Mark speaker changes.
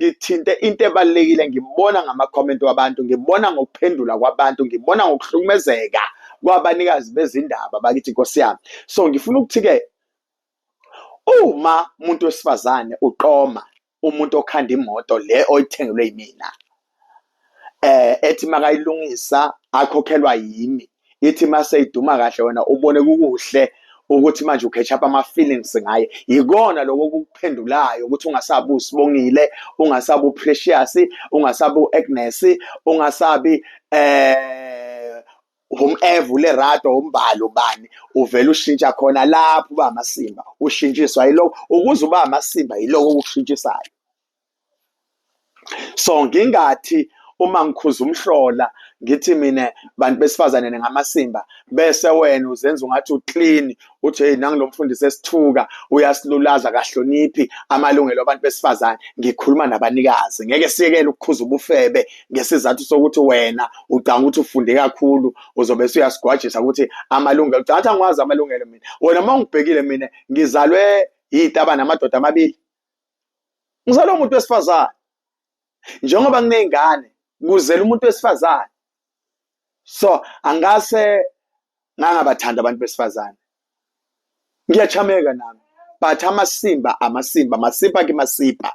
Speaker 1: Ngithinte into ebalulekile, ngibona ngama-comment wabantu, ngibona ngokuphendula kwabantu, ngibona ngokuhlukumezeka kwabanikazi bezindaba bakithi, Nkosi yami. So ngifuna ukuthi-ke uma umuntu wesifazane uqoma umuntu okhanda imoto le oyithengelwe yimina, ethi makayilungisa akhokhelwa yimi, ithi mase iduma kahle wena ubone kukuhle ukuthi manje u-catch up ama-feelings ngaye, yikona lokho okukuphendulayo ukuthi ungasabi uSibongile, ungasabi uPrecious, ungasabi u-Agnes, ungasabi whomever, uLerato, uMbali, ubani, uvele ushintsha khona lapho uba amasimba. Ushintshiswa yiloko ukuze uba amasimba, yiloko okukushintshisayo. So ngingathi uma ngikhuza umhlola ngithi mina bantu besifazane ningamasimba, bese wena uzenza ungathi u-clean, uthi hey, nangu lo mfundisi esithuka, uyasilulaza, kahloniphi amalungelo abantu besifazane. Ngikhuluma nabanikazi. Ngeke siyekele ukukhuza ubufebe ngesizathu sokuthi wena ucanga ukuthi ufunde kakhulu, uzobe usuyasigwajisa ukuthi amalungelo. Ucanga ukuthi angiwazi amalungelo mina? Wena uma ungibhekile mina, ngizalwe yitaba namadoda amabili, ngizalwe umuntu wesifazane. Njengoba nginey'ngane, kuzela umuntu wesifazane. So angase ngangabathanda abantu besifazane, ngiyachameka nami, but amasimba amasimba, masipa ke masipa.